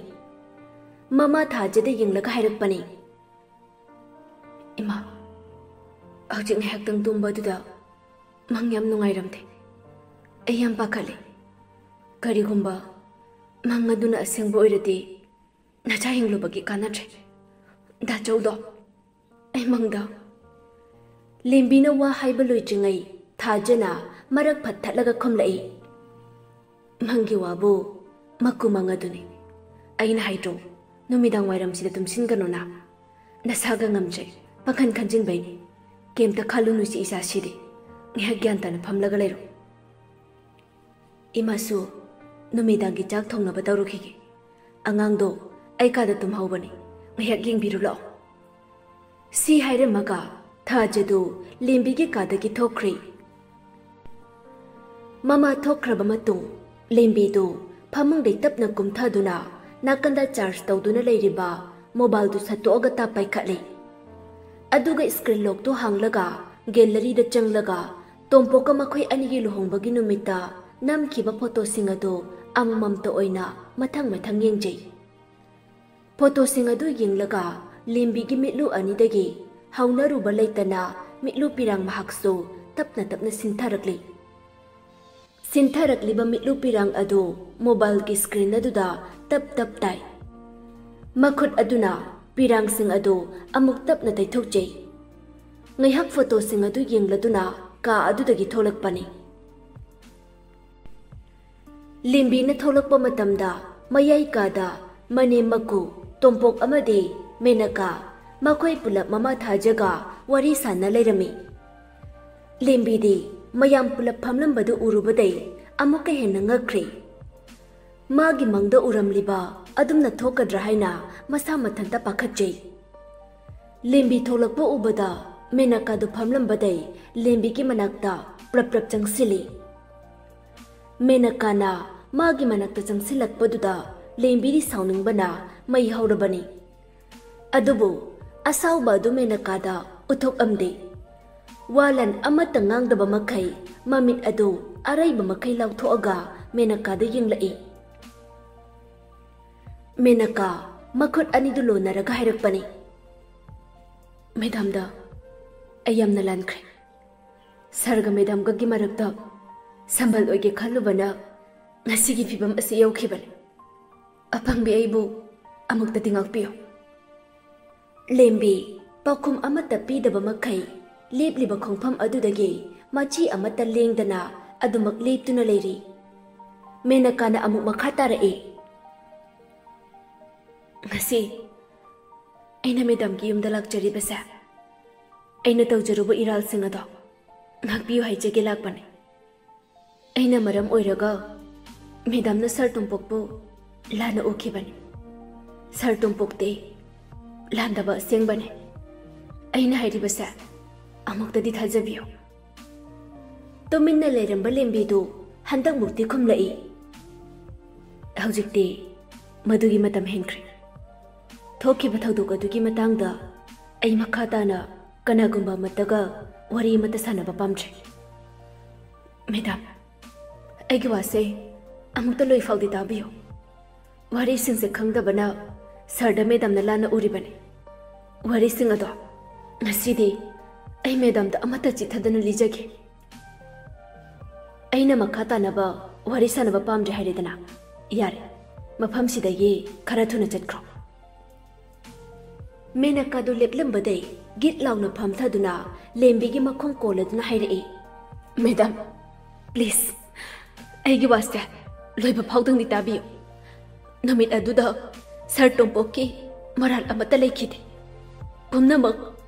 ꯃꯃꯥ ꯊꯥꯖꯗ ꯌꯦꯡꯂꯒ ꯍꯥꯏꯔꯛꯄꯅꯤ, "ꯏꯃꯥ, ꯍꯧꯖꯤꯛ ꯉꯥꯏꯍꯥꯛꯇꯪ ꯇꯨꯝꯕ ꯑꯗꯨꯗ ꯃꯪ ꯌꯥꯝ ꯅꯨꯡꯉꯥꯏꯔꯝꯗꯦ꯫ ꯑꯩ ꯌꯥꯝ ꯄꯥꯈꯠꯂꯤ꯫ ꯀꯔꯤꯒꯨꯝꯕ ꯃꯪ ꯑꯗꯨꯅ ꯑꯁꯦꯡꯕ ꯑꯣꯏꯔꯗꯤ ꯅꯆꯥ ꯍꯤꯡꯂꯨꯕꯒꯤ ꯀꯥꯟꯅꯗ꯭ꯔꯦ꯫ ꯗꯥꯆꯧꯗꯣ, ꯑꯩ ꯃꯪꯗ"꯫ ꯂꯦꯝꯕꯤꯅ ꯋꯥ ꯍꯥꯏꯕ ꯂꯣꯏꯗ꯭ꯔꯤꯉꯩ ꯊꯥꯖꯅ ꯃꯔꯛ ꯐꯠ ꯊꯠꯂꯒ ꯈꯨꯝꯂꯛꯏ, "ꯃꯪꯒꯤ ꯋꯥꯕꯨ ꯃꯀꯨ ꯃꯪ ꯑꯗꯨꯅꯤ꯫ ꯑꯩꯅ ꯍꯥꯏꯗ꯭ꯔꯣ, ꯅꯨꯃꯤꯗꯥꯡ ꯋꯥꯏꯔꯝꯁꯤꯗ ꯇꯨꯝꯁꯤꯟꯒꯅꯨꯅ? ꯅꯁꯥꯒ ꯉꯝꯗ꯭ꯔꯦ, ꯄꯪꯈꯟ ꯈꯟꯖꯤꯟꯕꯩꯅꯤ꯫ ꯀꯩꯝꯇ ꯈꯜꯂꯨꯅꯨꯁꯤ ꯏꯆꯥꯁꯤꯗꯤ꯫ ꯉꯥꯏꯍꯥꯛ ꯒ꯭ꯌꯥꯟ ꯇꯥꯅ ꯐꯝꯂꯒ ꯂꯩꯔꯣ꯫ ꯏꯃꯥꯁꯨ ꯅꯨꯃꯤꯗꯥꯡꯒꯤ ꯆꯥꯛ ꯊꯣꯡꯅꯕ ꯇꯧꯔꯨꯈꯤꯒꯦ꯫ ꯑꯉꯥꯡꯗꯣ ꯑꯩ ꯀꯥꯗ ꯇꯨꯝꯍꯧꯕꯅꯤ, ꯉꯥꯏꯍꯥꯛ ꯌꯦꯡꯕꯤꯔꯨ ꯂꯥꯛꯑꯣ"꯫ ꯁꯤ ꯍꯥꯏꯔꯝꯃꯒ ꯊꯥꯖꯗꯨ ꯂꯦꯝꯕꯤꯒꯤ ꯀꯥꯗꯒꯤ ꯊꯣꯛꯈ꯭ꯔꯦ꯫ ꯃꯃꯥ ꯊꯣꯛꯈ꯭ꯔꯕ ꯃꯇꯨꯡ ꯂꯦꯝꯕꯤꯗꯨ ꯐꯃꯨꯡꯗꯩ ꯇꯞꯅ ꯀꯨꯝꯊꯗꯨꯅ ꯅꯥꯀꯟꯗ ꯆꯥꯔꯖ ꯇꯧꯗꯨꯅ ꯂꯩꯔꯤꯕ ꯃꯣꯕꯥꯏꯜꯗꯨ ꯁꯠꯇꯣꯛꯑꯒ ꯇꯥꯞ ꯄꯥꯏꯈꯠꯂꯤ꯫ ꯑꯗꯨꯒ ꯁ꯭ꯀ꯭ꯔꯤꯟ ꯂꯣꯛꯇꯨ ꯍꯥꯡꯂꯒ ꯒꯦꯂꯔꯤꯗ ꯆꯪꯂꯒ ꯇꯣꯝꯄꯣꯛꯀ ꯃꯈꯣꯏ ꯑꯅꯤꯒꯤ ꯂꯨꯍꯣꯡꯕꯒꯤ ꯅꯨꯃꯤꯠꯇ ꯅꯝꯈꯤꯕ ꯐꯣꯇꯣꯁꯤꯡ ꯑꯗꯨ ꯑꯃꯃꯝꯇ ꯑꯣꯏꯅ ꯃꯊꯪ ꯃꯊꯪ ꯌꯦꯡꯖꯩ꯫ ꯐꯣꯇꯣꯁꯤꯡ ꯑꯗꯨ ꯌꯦꯡꯂꯒ ꯂꯦꯝꯕꯤꯒꯤ ꯃꯤꯠꯂꯨ ꯑꯅꯤꯗꯒꯤ ꯍꯧꯅꯔꯨꯕ ꯂꯩꯇꯅ ꯃꯤꯠꯂꯨ ꯄꯤꯔꯥꯡ ꯃꯍꯥꯛꯁꯨ ꯇꯞꯅ ꯇꯞꯅ ꯁꯤꯟꯊꯔꯛꯂꯤ꯫ ꯁꯤꯟꯊꯔꯛꯂꯤꯕ ꯃꯤꯠꯂꯨ ꯄꯤꯔꯥꯡ ꯑꯗꯨ ꯃꯣꯕꯥꯏꯜꯒꯤ ꯁ꯭ꯀ꯭ꯔꯤꯟ ꯑꯗꯨꯗ ꯇꯞ ꯇꯞ ꯇꯥꯏ꯫ ꯃꯈꯨꯠ ꯑꯗꯨꯅ ꯄꯤꯔꯥꯡꯁꯤꯡ ꯑꯗꯨ ꯑꯃꯨꯛ ꯇꯞꯅ ꯇꯩꯊꯣꯛꯆꯩ꯫ ꯉꯥꯏꯍꯥꯛ ꯐꯣꯇꯣꯁꯤꯡ ꯑꯗꯨ ꯌꯦꯡꯂꯗꯨꯅ ꯀꯥ ꯑꯗꯨꯗꯒꯤ ꯊꯣꯛꯂꯛꯄꯅꯤ꯫ ꯂꯦꯝꯕꯤꯅ ꯊꯣꯛꯂꯛꯄ ꯃꯇꯝꯗ ꯃꯌꯥꯏ ꯀꯥꯗ ꯃꯅꯦꯝ ꯃꯀꯨ ꯇꯣꯝꯄꯣꯛ ꯑꯃꯗꯤ ꯃꯦꯅꯀꯥ, ꯃꯈꯣꯏ ꯄꯨꯂꯞ ꯃꯃꯥ ꯊꯥꯖꯒ ꯋꯥꯔꯤ ꯁꯥꯟꯅ ꯂꯩꯔꯝꯃꯤ꯫ ꯂꯦꯝꯕꯤꯗꯤ ꯃꯌꯥꯝ ꯄꯨꯂꯞ ꯐꯝꯂꯝꯕꯗꯨ ꯎꯔꯨꯕꯗꯩ ꯑꯃꯨꯛꯀ ꯍꯦꯟꯅ ꯉꯛꯈ꯭ꯔꯦ꯫ ꯃꯥꯒꯤ ꯃꯪꯗ ꯎꯔꯝꯂꯤꯕ ꯑꯗꯨꯝꯅ ꯊꯣꯛꯀꯗ꯭ꯔꯥ ꯍꯥꯏꯅ ꯃꯁꯥ ꯃꯊꯟꯇ ꯄꯥꯈꯠꯆꯩ꯫ ꯂꯦꯝꯕꯤ ꯊꯣꯛꯂꯛꯄ ꯎꯕꯗ ꯃꯦꯅꯀꯥꯗꯨ ꯐꯝꯂꯝꯕꯗꯩ ꯂꯦꯝꯕꯤꯒꯤ ꯃꯅꯥꯛꯇ ꯄ꯭ꯔꯞ ꯄ꯭ꯔꯞ ꯆꯪꯁꯤꯜꯂꯤ꯫ ꯃꯦꯅꯀꯥꯅ ꯃꯥꯒꯤ ꯃꯅꯥꯛꯇ ꯆꯪꯁꯤꯜꯂꯛꯄꯗꯨꯗ ꯂꯦꯝꯕꯤꯗꯤ ꯁꯥꯎꯅꯤꯡꯕꯅ ꯃꯩ ꯍꯧꯔꯕꯅꯤ꯫ ꯑꯗꯨꯕꯨ ꯑꯁꯥꯎꯕ ꯑꯗꯨ ꯃꯦꯅꯀꯥꯗ ꯎꯠꯊꯣꯛꯂꯝꯗꯦ꯫ ꯋꯥ ꯂꯥꯟ ꯑꯃꯠꯇ ꯉꯥꯡꯗꯕ ꯃꯈꯩ ꯃꯃꯤꯠ ꯑꯗꯨ ꯑꯔꯩꯕ ꯃꯈꯩ ꯂꯥꯎꯊꯣꯛꯂꯒ ꯃꯦꯅꯀꯥꯗ ꯌꯦꯡꯂꯛꯏ꯫ ꯃꯦꯅꯀꯥ ꯃꯈꯨꯠ ꯑꯅꯤꯗꯨ ꯂꯣꯟꯅꯔꯒ ꯍꯥꯏꯔꯛꯄꯅꯤ, "ꯃꯦꯗꯥꯝꯗ ꯑꯩ ꯌꯥꯝꯅ ꯂꯥꯟꯈ꯭ꯔꯦ꯫ ꯁꯥꯔꯒ ꯃꯦꯗꯥꯝꯒꯒꯤ ꯃꯔꯛꯇ ꯁꯝꯕꯜ ꯑꯣꯏꯒꯦ ꯈꯜꯂꯨꯕꯅ ꯉꯁꯤꯒꯤ ꯐꯤꯕꯝ ꯑꯁꯤ ꯌꯧꯈꯤꯕꯅꯤ꯫ ꯑꯄꯪꯕꯤ ꯑꯩꯕꯨ ꯑꯃꯨꯛꯇꯗꯤ ꯉꯥꯛꯄꯤꯌꯨ꯫" ꯂꯦꯝꯕꯤ ꯄꯥꯎꯈꯨꯝ ꯑꯃꯠꯇ ꯄꯤꯗꯕ ꯃꯈꯩ ꯂꯦꯞꯂꯤꯕ ꯈꯣꯡꯐꯝ ꯑꯗꯨꯗꯒꯤ ꯃꯆꯤ ꯑꯃꯠꯇ ꯂꯦꯡꯗꯅ ꯑꯗꯨꯃꯛ ꯂꯦꯞꯇꯨꯅ ꯂꯩꯔꯤ꯫ ꯃꯦꯅꯀꯥꯅ ꯑꯃꯨꯛ ꯃꯈꯥ ꯇꯥꯔꯛꯏ, "ꯉꯁꯤ ꯑꯩꯅ ꯃꯦꯗꯥꯝꯒꯤ ꯌꯨꯝꯗ ꯂꯥꯛꯆꯔꯤꯕꯁꯦ ꯑꯩꯅ ꯇꯧꯖꯔꯨꯕ ꯏꯔꯥꯜꯁꯤꯡ ꯑꯗꯣ ꯉꯥꯛꯄꯤꯌꯨ ꯍꯥꯏꯖꯒꯦ ꯂꯥꯛꯄꯅꯤ꯫ ꯑꯩꯅ ꯃꯔꯝ ꯑꯣꯏꯔꯒ ꯃꯦꯗꯥꯝꯅ ꯁꯥꯔ ꯇꯣꯝꯄꯣꯛꯄꯨ ꯂꯥꯟꯅ ꯎꯈꯤꯕꯅꯤ꯫ ꯁꯥꯔ ꯇꯣꯝꯄꯣꯛꯇꯤ ꯂꯥꯟꯗꯕ ꯑꯁꯦꯡꯕꯅꯤ꯫ ꯑꯩꯅ ꯍꯥꯏꯔꯤꯕꯁꯦ ꯑꯃꯨꯛꯇꯗꯤ ꯊꯥꯖꯕꯤꯌꯨ꯫" ꯇꯨꯃꯤꯟꯅ ꯂꯩꯔꯝꯕ ꯂꯦꯝꯕꯤꯗꯨ ꯍꯟꯗꯛꯃꯨꯛꯇꯤ ꯈꯨꯝꯂꯛꯏ, "ꯍꯧꯖꯤꯛꯇꯤ ꯃꯗꯨꯒꯤ ꯃꯇꯝ ꯍꯦꯟꯈ꯭ꯔꯦ꯫ ꯊꯣꯛꯈꯤꯕ ꯊꯧꯗꯣꯛ ꯑꯗꯨꯒꯤ ꯃꯇꯥꯡꯗ ꯑꯩ ꯃꯈꯥ ꯇꯥꯅ ꯀꯅꯥꯒꯨꯝꯕ ꯑꯃꯠꯇꯒ ꯋꯥꯔꯤ ꯑꯃꯠꯇ ꯁꯥꯟꯅꯕ ꯄꯥꯝꯗ꯭ꯔꯦ꯫ ꯃꯦꯗꯥꯝ, ꯑꯩꯒꯤ ꯋꯥꯁꯦ ꯑꯃꯨꯛꯇ ꯂꯣꯏ ꯐꯥꯎꯗꯤ ꯇꯥꯕꯤꯌꯨ꯫ ꯋꯥꯔꯤꯁꯤꯡꯁꯦ ꯈꯪꯗꯕꯅ ꯁꯥꯔꯗ ꯃꯦꯗꯥꯝꯅ ꯂꯥꯟꯅ ꯎꯔꯤꯕꯅꯤ꯫ ꯋꯥꯔꯤꯁꯤꯡ ꯑꯗꯣ ꯉꯁꯤꯗꯤ ꯑꯩ ꯃꯦꯗꯥꯝꯗ ꯑꯃꯠꯇ ꯆꯤꯠꯊꯗꯅ ꯂꯤꯖꯒꯦ꯫ ꯑꯩꯅ ꯃꯈꯥ ꯇꯥꯅꯕ ꯋꯥꯔꯤ ꯁꯥꯟꯅꯕ ꯄꯥꯝꯗ꯭ꯔꯦ ꯍꯥꯏꯔꯦꯗꯅ꯫ ꯌꯥꯔꯦ, ꯃꯐꯝꯁꯤꯗꯒꯤ ꯈꯔ ꯊꯨꯅ ꯆꯠꯈ꯭ꯔꯣ꯫" ꯃꯦꯅꯀꯥꯗꯨ ꯂꯦꯞꯂꯝꯕꯗꯩ ꯒꯤꯠ ꯂꯥꯎꯅ ꯐꯝꯊꯗꯨꯅ ꯂꯦꯝꯕꯤꯒꯤ ꯃꯈꯣꯡ ꯀꯣꯜꯂꯗꯨꯅ ꯍꯥꯏꯔꯛꯏ, "ꯃꯦꯗꯥꯝ, ꯄ꯭ꯂꯤꯖ, ꯑꯩꯒꯤ ꯋꯥꯁꯦ ꯂꯣꯏꯕ ꯐꯥꯎꯗꯪꯗꯤ ꯇꯥꯕꯤꯌꯨ꯫ ꯅꯨꯃꯤꯠ ꯑꯗꯨꯗ ꯁꯥꯔ ꯇꯣꯝꯄꯣꯛꯀꯤ ꯃꯔꯥꯜ ꯑꯃꯠꯇ ꯂꯩꯈꯤꯗꯦ꯫ ꯄꯨꯝꯅꯃꯛ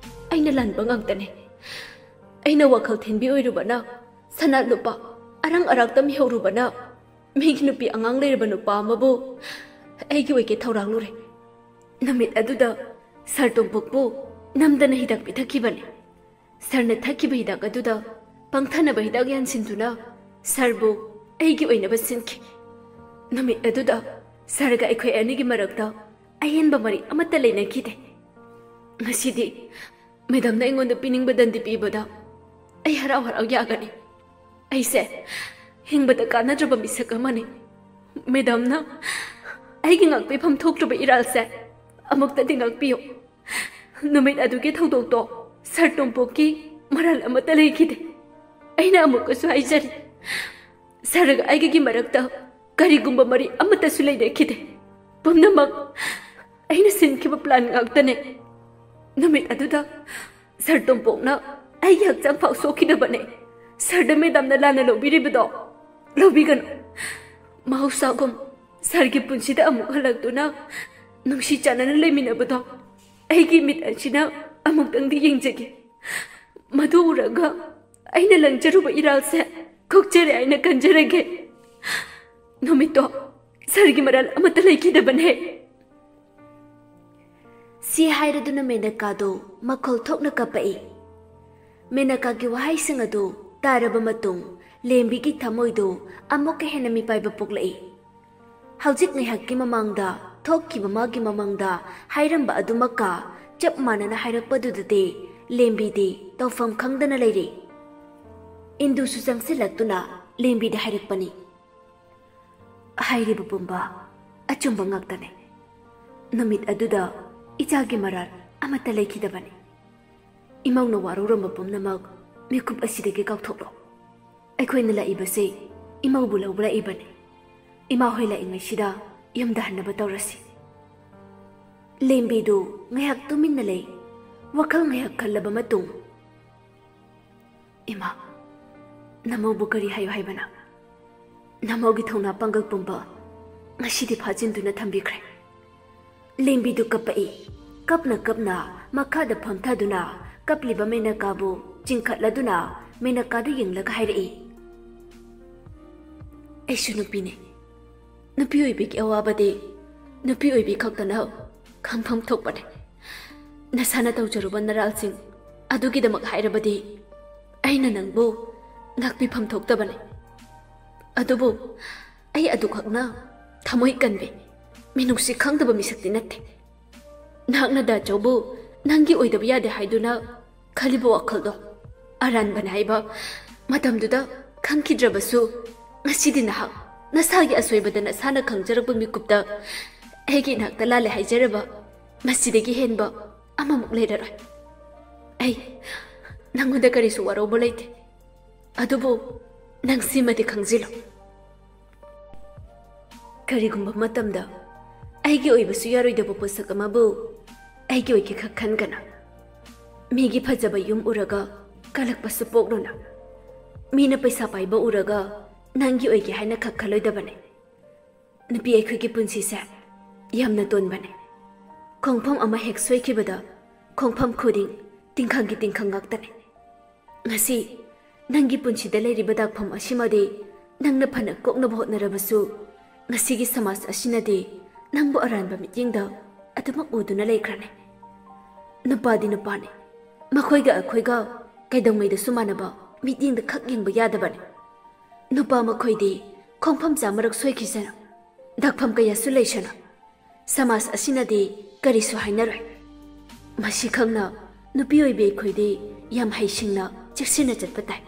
ꯑꯩꯅ ꯂꯥꯟꯕ ꯉꯥꯛꯇꯅꯦ꯫ ꯑꯩꯅ ꯋꯥꯈꯜ ꯊꯤꯟꯕꯤ ꯑꯣꯏꯔꯨꯕꯅ, ꯁꯅꯥ ꯂꯨꯄꯥ ꯑꯔꯪ ꯑꯔꯥꯛ ꯇꯝꯕꯤꯍꯧꯔꯨꯕꯅ, ꯃꯤꯒꯤ ꯅꯨꯄꯤ ꯑꯉꯥꯡ ꯂꯩꯔꯕ ꯅꯨꯄꯥ ꯑꯃꯕꯨ ꯑꯩꯒꯤ ꯑꯣꯏꯒꯦ ꯊꯧꯔꯥꯡꯂꯨꯔꯦ꯫ ꯅꯨꯃꯤꯠ ꯑꯗꯨꯗ ꯁꯥꯔ ꯇꯣꯝꯄꯣꯛꯄꯨ ꯅꯝꯗꯅ ꯍꯤꯗꯥꯛ ꯄꯤꯊꯛꯈꯤꯕꯅꯤ꯫ ꯁꯥꯔꯅ ꯊꯛꯈꯤꯕ ꯍꯤꯗꯥꯛ ꯑꯗꯨꯗ ꯄꯪꯊꯅꯕ ꯍꯤꯗꯥꯛ ꯌꯥꯟꯁꯤꯟꯗꯨꯅ ꯁꯥꯔꯕꯨ ꯑꯩꯒꯤ ꯑꯣꯏꯅꯕ ꯁꯤꯟꯈꯤ꯫ ꯅꯨꯃꯤꯠ ꯑꯗꯨꯗ ꯁꯥꯔꯒ ꯑꯩꯈꯣꯏ ꯑꯅꯤꯒꯤ ꯃꯔꯛꯇ ꯑꯍꯦꯟꯕ ꯃꯔꯤ ꯑꯃꯠꯇ ꯂꯩꯅꯈꯤꯗꯦ꯫" ꯉꯁꯤꯗꯤ ꯃꯦꯗꯥꯝꯅ ꯑꯩꯉꯣꯟꯗ ꯄꯤꯅꯤꯡꯕ ꯗꯟꯗꯤ ꯄꯤꯕꯗ ꯑꯩ ꯍꯔꯥꯎ ꯍꯔꯥꯎ ꯌꯥꯒꯅꯤ꯫ ꯑꯩꯁꯦ ꯍꯤꯡꯕꯗ ꯀꯥꯟꯅꯗ꯭ꯔꯕ ꯃꯤꯁꯛ ꯑꯃꯅꯤ꯫ ꯃꯦꯗꯥꯝꯅ ꯑꯩꯒꯤ ꯉꯥꯛꯄꯤꯐꯝ ꯊꯣꯛꯇ꯭ꯔꯕ ꯏꯔꯥꯜꯁꯦ ꯑꯃꯨꯛꯇꯗꯤ ꯉꯥꯛꯄꯤꯌꯨ꯫ ꯅꯨꯃꯤꯠ ꯑꯗꯨꯒꯤ ꯊꯧꯗꯣꯛꯇꯣ ꯁꯥꯔ ꯇꯣꯝꯄꯣꯛꯀꯤ ꯃꯔꯥꯜ ꯑꯃꯠꯇ ꯂꯩꯈꯤꯗꯦ꯫ ꯑꯩꯅ ꯑꯃꯨꯛꯀꯁꯨ ꯍꯥꯏꯖꯔꯤ, ꯁꯥꯔꯒ ꯑꯩꯒꯒꯤ ꯃꯔꯛꯇ ꯀꯔꯤꯒꯨꯝꯕ ꯃꯔꯤ ꯑꯃꯠꯇꯁꯨ ꯂꯩꯅꯈꯤꯗꯦ꯫ ꯄꯨꯝꯅꯃꯛ ꯑꯩꯅ ꯁꯤꯟꯈꯤꯕ ꯄ꯭ꯂꯥꯟ ꯉꯥꯛꯇꯅꯦ꯫ ꯅꯨꯃꯤꯠ ꯑꯗꯨꯗ ꯁꯥꯔ ꯇꯣꯝꯄꯣꯛꯅ ꯑꯩꯒꯤ ꯍꯛꯆꯥꯡ ꯐꯥꯎ ꯁꯣꯛꯈꯤꯗꯕꯅꯦ꯫ ꯁꯥꯔꯗ ꯃꯦꯗꯥꯝꯅ ꯂꯥꯟꯅ ꯂꯧꯕꯤꯔꯤꯕꯗꯣ ꯂꯧꯕꯤꯒꯅꯨ꯫ ꯃꯍꯧꯁꯥꯒꯨꯝ ꯁꯥꯔꯒꯤ ꯄꯨꯟꯁꯤꯗ ꯑꯃꯨꯛ ꯍꯜꯂꯛꯇꯨꯅ ꯅꯨꯡꯁꯤ ꯆꯥꯟꯅꯅ ꯂꯩꯃꯤꯟꯅꯕꯗꯣ ꯑꯩꯒꯤ ꯃꯤꯠ ꯑꯁꯤꯅ ꯑꯃꯨꯛꯇꯪꯗꯤ ꯌꯦꯡꯖꯒꯦ꯫ ꯃꯗꯨ ꯎꯔꯒ ꯑꯩꯅ ꯂꯪꯖꯔꯨꯕ ꯏꯔꯥꯜꯁꯦ ꯀꯣꯛꯆꯔꯦ ꯍꯥꯏꯅ ꯈꯟꯖꯔꯒꯦ꯫ ꯅꯨꯃꯤꯠꯇꯣ ꯁꯥꯔꯒꯤ ꯃꯔꯥꯜ ꯑꯃꯠꯇ ꯂꯩꯈꯤꯗꯕꯅꯦ꯫ ꯁꯤ ꯍꯥꯏꯔꯗꯨꯅ ꯃꯦꯅꯀꯥꯗꯨ ꯃꯈꯣꯜ ꯊꯣꯛꯅ ꯀꯞꯄꯛꯏ꯫ ꯃꯦꯅꯀꯥꯒꯤ ꯋꯥꯍꯩꯁꯤꯡ ꯑꯗꯨ ꯇꯥꯔꯕ ꯃꯇꯨꯡ ꯂꯦꯝꯕꯤꯒꯤ ꯊꯃꯣꯏꯗꯨ ꯑꯃꯨꯛꯀ ꯍꯦꯟꯅ ꯃꯤꯄꯥꯏꯕ ꯄꯣꯛꯂꯛꯏ꯫ ꯍꯧꯖꯤꯛ ꯉꯥꯏꯍꯥꯛꯀꯤ ꯃꯃꯥꯡꯗ ꯊꯣꯛꯈꯤꯕ ꯃꯥꯒꯤ ꯃꯃꯥꯡꯗ ꯍꯥꯏꯔꯝꯕ ꯑꯗꯨꯃꯛꯀ ꯆꯞ ꯃꯥꯟꯅꯅ ꯍꯥꯏꯔꯛꯄꯗꯨꯗꯗꯤ ꯂꯦꯝꯕꯤꯗꯤ ꯇꯧꯐꯝ ꯈꯪꯗꯅ ꯂꯩꯔꯤ꯫ ꯏꯟꯗꯨꯁꯨ ꯆꯪꯁꯤꯜꯂꯛꯇꯨꯅ ꯂꯦꯝꯕꯤꯗ ꯍꯥꯏꯔꯛꯄꯅꯤ꯫ ꯍꯥꯏꯔꯤꯕ ꯄꯨꯝꯕ ꯑꯆꯨꯝꯕ ꯉꯥꯛꯇꯅꯤ꯫ ꯅꯨꯃꯤꯠ ꯑꯗꯨꯗ ꯏꯆꯥꯒꯤ ꯃꯔꯥꯜ ꯑꯃꯠꯇ ꯂꯩꯈꯤꯗꯕꯅꯤ꯫ ꯏꯃꯧꯅ ꯋꯥꯔꯧꯔꯝꯕ ꯄꯨꯝꯅꯃꯛ ꯃꯤꯀꯨꯞ ꯑꯁꯤꯗꯒꯤ ꯀꯥꯎꯊꯣꯛꯂꯣ꯫ ꯑꯩꯈꯣꯏꯅ ꯂꯥꯛꯏꯕꯁꯤ ꯏꯃꯧꯕꯨ ꯂꯧꯕ ꯂꯥꯛꯏꯕꯅꯤ꯫ ꯏꯃꯥ ꯍꯣꯏ ꯂꯥꯛꯏꯉꯩꯁꯤꯗ ꯌꯨꯝꯗ ꯍꯟꯅꯕ ꯇꯧꯔꯁꯤ꯫ ꯂꯦꯝꯕꯤꯗꯨ ꯉꯥꯏꯍꯥꯛ ꯇꯨꯃꯤꯟꯅ ꯂꯩ꯫ ꯋꯥꯈꯜ ꯉꯥꯏꯍꯥꯛ ꯈꯜꯂꯕ ꯃꯇꯨꯡ, "ꯏꯃꯥ, ꯅꯃꯧꯕꯨ ꯀꯔꯤ ꯍꯥꯏꯌꯨ ꯍꯥꯏꯕꯅ? ꯅꯃꯧꯒꯤ ꯊꯧꯅꯥ ꯄꯥꯡꯒꯜ ꯄꯨꯝꯕ ꯉꯁꯤꯗꯤ ꯐꯥꯖꯤꯟꯗꯨꯅ ꯊꯝꯕꯤꯈ꯭ꯔꯦ꯫" ꯂꯦꯝꯕꯤꯗꯨ ꯀꯞꯄꯛꯏ꯫ ꯀꯞꯅ ꯀꯞꯅ ꯃꯈꯥꯗ ꯐꯝꯊꯗꯨꯅ ꯀꯞꯂꯤꯕ ꯃꯦꯅꯀꯥꯕꯨ ꯆꯤꯡꯈꯠꯂꯗꯨꯅ ꯃꯦꯅꯀꯥꯗ ꯌꯦꯡꯂꯒ ꯍꯥꯏꯔꯛꯏ, "ꯑꯩꯁꯨ ꯅꯨꯄꯤꯅꯤ꯫ ꯅꯨꯄꯤ ꯑꯣꯏꯕꯤꯒꯤ ꯑꯋꯥꯕꯗꯤ ꯅꯨꯄꯤ ꯑꯣꯏꯕꯤ ꯈꯛꯇꯅ ꯈꯪꯐꯝ ꯊꯣꯛꯄꯅꯤ꯫ ꯅꯁꯥꯅ ꯇꯧꯖꯔꯨꯕ ꯅꯔꯥꯜꯁꯤꯡ ꯑꯗꯨꯒꯤꯗꯃꯛ ꯍꯥꯏꯔꯕꯗꯤ ꯑꯩꯅ ꯅꯪꯕꯨ ꯉꯥꯛꯄꯤꯐꯝ ꯊꯣꯛꯇꯕꯅꯤ꯫ ꯑꯗꯨꯕꯨ ꯑꯩ ꯑꯗꯨꯈꯛꯅ ꯊꯃꯣꯏ ꯀꯟꯕꯤ, ꯃꯤꯅꯨꯡꯁꯤ ꯈꯪꯗꯕ ꯃꯤꯁꯛꯇꯤ ꯅꯠꯇꯦ꯫ ꯅꯍꯥꯛꯅ ꯗꯥꯆꯧꯕꯨ ꯅꯪꯒꯤ ꯑꯣꯏꯗꯕ ꯌꯥꯗꯦ ꯍꯥꯏꯗꯨꯅ ꯈꯜꯂꯤꯕ ꯋꯥꯈꯜꯗꯣ ꯑꯔꯥꯟꯕꯅꯦ ꯍꯥꯏꯕ ꯃꯇꯝꯗꯨꯗ ꯈꯪꯈꯤꯗ꯭ꯔꯕꯁꯨ, ꯉꯁꯤꯗꯤ ꯅꯍꯥꯛ ꯅꯁꯥꯒꯤ ꯑꯁꯣꯏꯕꯗ ꯅꯁꯥꯅ ꯈꯪꯖꯔꯛꯄ ꯃꯤꯀꯨꯞꯇ ꯑꯩꯒꯤ ꯏꯅꯥꯛꯇ ꯂꯥꯜꯂꯦ ꯍꯥꯏꯖꯔꯕ ꯃꯁꯤꯗꯒꯤ ꯍꯦꯟꯕ ꯑꯃꯃꯨꯛ ꯂꯩꯔꯔꯣꯏ꯫ ꯑꯩ ꯅꯪꯉꯣꯟꯗ ꯀꯔꯤꯁꯨ ꯋꯥꯔꯧꯕ ꯂꯩꯇꯦ꯫ ꯑꯗꯨꯕꯨ ꯅꯪ ꯁꯤꯃꯗꯤ ꯈꯪꯖꯤꯜꯂꯨ, ꯀꯔꯤꯒꯨꯝꯕ ꯃꯇꯝꯗ ꯑꯩꯒꯤ ꯑꯣꯏꯕꯁꯨ ꯌꯥꯔꯣꯏꯗꯕ ꯄꯣꯠꯁꯛ ꯑꯃꯕꯨ ꯑꯩꯒꯤ ꯑꯣꯏꯒꯦ ꯈꯛ ꯈꯟꯒꯅꯨ꯫ ꯃꯤꯒꯤ ꯐꯖꯕ ꯌꯨꯝ ꯎꯔꯒ ꯀꯜꯂꯛꯄꯁꯨ ꯄꯣꯛꯂꯨꯅꯨ꯫ ꯃꯤꯅ ꯄꯩꯁꯥ ꯄꯥꯏꯕ ꯎꯔꯒ ꯅꯪꯒꯤ ꯑꯣꯏꯒꯦ ꯍꯥꯏꯅ ꯈꯛ ꯈꯜꯂꯣꯏꯗꯕꯅꯤ꯫ ꯅꯨꯄꯤ ꯑꯩꯈꯣꯏꯒꯤ ꯄꯨꯟꯁꯤꯁꯦ ꯌꯥꯝꯅ ꯇꯣꯟꯕꯅꯤ꯫ ꯈꯣꯡꯐꯝ ꯑꯃ ꯍꯦꯛ ꯁꯣꯏꯈꯤꯕꯗ ꯈꯣꯡꯐꯝ ꯈꯨꯗꯤꯡ ꯇꯤꯡꯈꯪꯒꯤ ꯇꯤꯡꯈꯪ ꯉꯥꯛꯇꯅꯤ꯫ ꯉꯁꯤ ꯅꯪꯒꯤ ꯄꯨꯟꯁꯤꯗ ꯂꯩꯔꯤꯕ ꯗꯥꯛꯐꯝ ꯑꯁꯤꯃꯗꯤ ꯅꯪꯅ ꯐꯅ ꯀꯣꯛꯅꯕ ꯍꯣꯠꯅꯔꯕꯁꯨ, ꯉꯁꯤꯒꯤ ꯁꯃꯥꯖ ꯑꯁꯤꯅꯗꯤ ꯅꯪꯕꯨ ꯑꯔꯥꯟꯕ ꯃꯤꯠꯌꯦꯡꯗ ꯑꯗꯨꯃꯛ ꯎꯗꯨꯅ ꯂꯩꯈ꯭ꯔꯅꯤ꯫ ꯅꯨꯄꯥꯗꯤ ꯅꯨꯄꯥꯅꯤ, ꯃꯈꯣꯏꯒ ꯑꯩꯈꯣꯏꯒ ꯀꯩꯗꯧꯉꯩꯗꯁꯨ ꯃꯥꯟꯅꯕ ꯃꯤꯠꯌꯦꯡꯗ ꯈꯛ ꯌꯦꯡꯕ ꯌꯥꯗꯕꯅꯤ꯫ ꯅꯨꯄꯥ ꯃꯈꯣꯏꯗꯤ ꯈꯣꯡꯐꯝ ꯆꯥꯃꯔꯛ ꯁꯣꯏꯈꯤꯁꯅꯨ, ꯗꯥꯛꯐꯝ ꯀꯌꯥꯁꯨ ꯂꯩꯁꯅꯨ꯫ ꯁꯃꯥꯖ ꯑꯁꯤꯅꯗꯤ ꯀꯔꯤꯁꯨ ꯍꯥꯏꯅꯔꯣꯏ꯫ ꯃꯁꯤ ꯈꯪꯅ ꯅꯨꯄꯤ ꯑꯣꯏꯕꯤ ꯑꯩꯈꯣꯏꯗꯤ ꯌꯥꯝ ꯍꯩꯁꯤꯡꯅ ꯆꯦꯛꯁꯤꯟꯅ ꯆꯠꯄ ꯇꯥꯏ꯫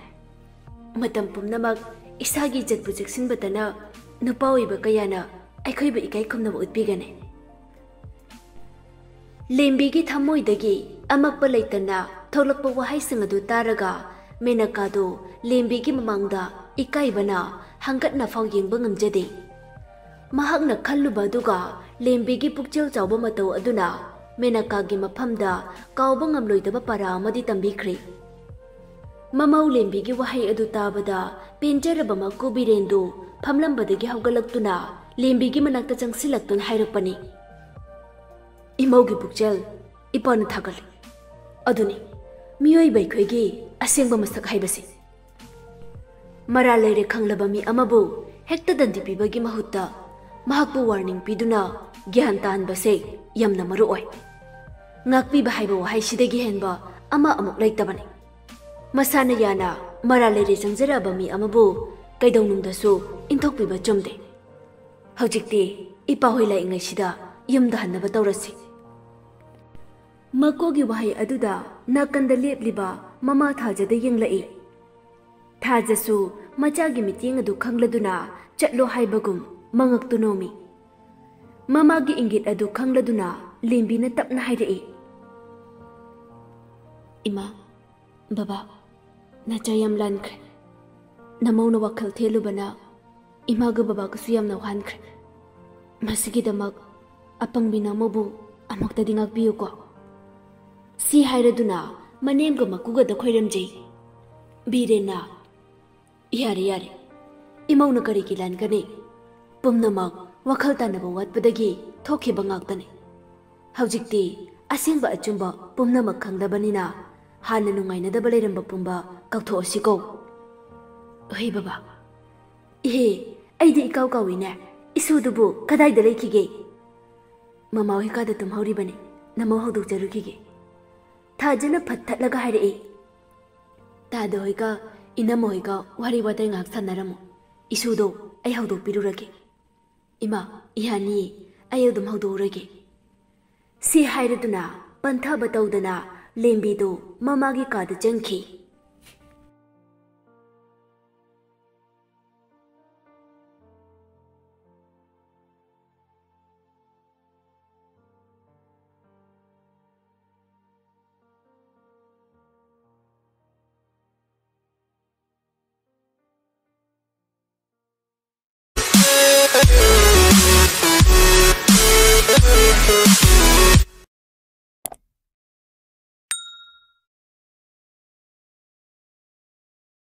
ꯃꯇꯝ ꯄꯨꯝꯅꯃꯛ ꯏꯁꯥꯒꯤ ꯏꯖꯠꯄꯨ ꯆꯦꯛꯁꯤꯟꯕꯇꯅ ꯅꯨꯄꯥ ꯑꯣꯏꯕ ꯀꯌꯥꯅ ꯑꯩꯈꯣꯏꯕꯨ ꯏꯀꯥꯏ ꯈꯨꯝꯅꯕ ꯎꯠꯄꯤꯒꯅꯤ꯫ ꯂꯦꯝꯕꯤꯒꯤ ꯊꯃꯣꯏꯗꯒꯤ ꯑꯃꯛꯄ ꯂꯩꯇꯅ ꯊꯣꯛꯂꯛꯄ ꯋꯥꯍꯩꯁꯤꯡ ꯑꯗꯨ ꯇꯥꯔꯒ ꯃꯦꯅꯀꯥꯗꯨ ꯂꯦꯝꯕꯤꯒꯤ ꯃꯃꯥꯡꯗ ꯏꯀꯥꯏꯕꯅ ꯍꯪꯒꯠꯅꯐꯥꯎ ꯌꯦꯡꯕ ꯉꯝꯖꯗꯦ꯫ ꯃꯍꯥꯛꯅ ꯈꯜꯂꯨꯕ ꯑꯗꯨꯒ ꯂꯦꯝꯕꯤꯒꯤ ꯄꯨꯛꯆꯦꯜ ꯆꯥꯎꯕ ꯃꯇꯧ ꯑꯗꯨꯅ ꯃꯦꯅꯀꯥꯒꯤ ꯃꯐꯝꯗ ꯀꯥꯎꯕ ꯉꯝꯂꯣꯏꯗꯕ ꯄꯥꯔꯥ ꯑꯃꯗꯤ ꯇꯝꯕꯤꯈ꯭ꯔꯦ꯫ ꯃꯃꯧ ꯂꯦꯝꯕꯤꯒꯤ ꯋꯥꯍꯩ ꯑꯗꯨ ꯇꯥꯕꯗ ꯄꯦꯟꯖꯔꯕ ꯃꯀꯨ ꯕꯤꯔꯦꯟꯗꯨ ꯐꯝꯂꯝꯕꯗꯒꯤ ꯍꯧꯒꯠꯂꯛꯇꯨꯅ ꯂꯦꯝꯕꯤꯒꯤ ꯃꯅꯥꯛꯇ ꯆꯪꯁꯤꯜꯂꯛꯇꯨꯅ ꯍꯥꯏꯔꯛꯄꯅꯤ, "ꯏꯃꯧꯒꯤ ꯄꯨꯛꯆꯦꯜ ꯏꯄꯥꯅ ꯊꯥꯒꯠꯂꯤ꯫ ꯑꯗꯨꯅꯤ ꯃꯤꯑꯣꯏꯕ ꯑꯩꯈꯣꯏꯒꯤ ꯑꯁꯦꯡꯕ ꯃꯁꯛ ꯍꯥꯏꯕꯁꯤ꯫ ꯃꯔꯥꯜ ꯂꯩꯔꯦ ꯈꯪꯂꯕ ꯃꯤ ꯑꯃꯕꯨ ꯍꯦꯛꯇ ꯗꯟꯗꯤ ꯄꯤꯕꯒꯤ ꯃꯍꯨꯠꯇ ꯃꯍꯥꯛꯄꯨ ꯋꯥꯔꯅꯤꯡ ꯄꯤꯗꯨꯅ ꯒ꯭ꯌꯥꯟ ꯇꯥꯍꯟꯕꯁꯦ ꯌꯥꯝꯅ ꯃꯔꯨ ꯑꯣꯏ꯫ ꯉꯥꯛꯄꯤꯕ ꯍꯥꯏꯕ ꯋꯥꯍꯩꯁꯤꯗꯒꯤ ꯍꯦꯟꯕ ꯑꯃ ꯑꯃꯨꯛ ꯂꯩꯇꯕꯅꯤ꯫ ꯃꯁꯥꯅ ꯌꯥꯅ ꯃꯔꯥꯜ ꯂꯩꯔꯦ ꯆꯪꯖꯔꯛꯑꯕ ꯃꯤ ꯑꯃꯕꯨ ꯀꯩꯗꯧꯅꯨꯡꯗꯁꯨ ꯏꯟꯊꯣꯛꯄꯤꯕ ꯆꯨꯝꯗꯦ꯫ ꯍꯧꯖꯤꯛꯇꯤ ꯏꯄꯥ ꯍꯣꯏ ꯂꯥꯛꯏꯉꯩꯁꯤꯗ ꯌꯨꯝꯗ ꯍꯟꯅꯕ ꯇꯧꯔꯁꯤ꯫" ꯃꯀꯣꯒꯤ ꯋꯥꯍꯩ ꯑꯗꯨꯗ ꯅꯥꯀꯟꯗ ꯂꯦꯞꯂꯤꯕ ꯃꯃꯥ ꯊꯥꯖꯗ ꯌꯦꯡꯂꯛꯏ꯫ ꯊꯥꯖꯁꯨ ꯃꯆꯥꯒꯤ ꯃꯤꯠꯌꯦꯡ ꯑꯗꯨ ꯈꯪꯂꯗꯨꯅ ꯆꯠꯂꯣ ꯍꯥꯏꯕꯒꯨꯝ ꯃꯉꯛꯇꯨ ꯅꯣꯝꯃꯤ꯫ ꯃꯃꯥꯒꯤ ꯏꯪꯒꯤꯠ ꯑꯗꯨ ꯈꯪꯂꯗꯨꯅ ꯂꯦꯝꯕꯤꯅ ꯇꯞꯅ ꯍꯥꯏꯔꯛꯏ, "ꯏꯃꯥ, ꯕꯕꯥ, ꯅꯆꯥ ꯌꯥꯝ ꯂꯥꯟꯈ꯭ꯔꯦ꯫ ꯅꯃꯧꯅ ꯋꯥꯈꯜ ꯊꯦꯜꯂꯨꯕꯅ ꯏꯃꯥꯒ ꯕꯕꯥꯒꯁꯨ ꯌꯥꯝꯅ ꯋꯥꯍꯟꯈ꯭ꯔꯦ꯫ ꯃꯁꯤꯒꯤꯗꯃꯛ ꯑꯄꯪꯕꯤ ꯅꯃꯧꯕꯨ ꯑꯃꯨꯛꯇꯗꯤ ꯉꯥꯛꯄꯤꯌꯨꯀꯣ꯫" ꯁꯤ ꯍꯥꯏꯔꯗꯨꯅ ꯃꯅꯦꯝꯒ ꯃꯀꯨꯒꯗ ꯈꯣꯏꯔꯝꯖꯩ꯫ ꯕꯤꯔꯦꯟꯅ, "ꯌꯥꯔꯦ, ꯌꯥꯔꯦ꯫ ꯏꯃꯧꯅ ꯀꯔꯤꯒꯤ ꯂꯥꯟꯒꯅꯤ? ꯄꯨꯝꯅꯃꯛ ꯋꯥꯈꯜ ꯇꯥꯅꯕ ꯋꯥꯠꯄꯗꯒꯤ ꯊꯣꯛꯈꯤꯕ ꯉꯥꯛꯇꯅꯤ꯫ ꯍꯧꯖꯤꯛꯇꯤ ꯑꯁꯦꯡꯕ ꯑꯆꯨꯝꯕ ꯄꯨꯝꯅꯃꯛ ꯈꯪꯂꯕꯅꯤꯅ ꯍꯥꯟꯅ ꯅꯨꯡꯉꯥꯏꯅꯗꯕ ꯂꯩꯔꯝꯕ ꯄꯨꯝꯕ ꯀꯥꯎꯊꯣꯛꯑꯁꯤꯀꯣ꯫" "ꯍꯣꯏ ꯕꯕꯥ꯫ ꯏꯍꯦ, ꯑꯩꯗꯤ ꯏꯀꯥꯎ ꯀꯥꯎꯏꯅꯦ꯫ ꯏꯁꯨꯗꯨꯕꯨ ꯀꯗꯥꯏꯗ ꯂꯩꯈꯤꯒꯦ?" "ꯃꯃꯥ ꯍꯣꯏ ꯀꯥꯗ ꯇꯨꯝꯍꯧꯔꯤꯕꯅꯤ꯫ ꯅꯃꯧ ꯍꯧꯗꯣꯛꯆꯔꯨꯈꯤꯒꯦ꯫" ꯊꯥꯖꯅ ꯐꯠ ꯊꯠꯂꯒ ꯍꯥꯏꯔꯛꯏ, "ꯇꯥꯗ ꯍꯣꯏꯒ ꯏꯅꯝꯃ ꯍꯣꯏꯒ ꯋꯥꯔꯤ ꯋꯥꯇꯥꯏ ꯉꯥꯏꯍꯥꯛ ꯁꯥꯟꯅꯔꯝꯃꯨ꯫ ꯏꯁꯨꯗꯣ ꯑꯩ ꯍꯧꯗꯣꯛꯄꯤꯔꯨꯔꯒꯦ꯫" "ꯏꯃꯥ, ꯌꯥꯅꯤꯌꯦ, ꯑꯩ ꯑꯗꯨꯝ ꯍꯧꯗꯣꯛꯎꯔꯒꯦ꯫" ꯁꯤ ꯍꯥꯏꯔꯗꯨꯅ ꯄꯟꯊꯕ ꯇꯧꯗꯅ ꯂꯦꯝꯕꯤꯗꯨ ꯃꯃꯥꯒꯤ ꯀꯥꯗ ꯆꯪꯈꯤ꯫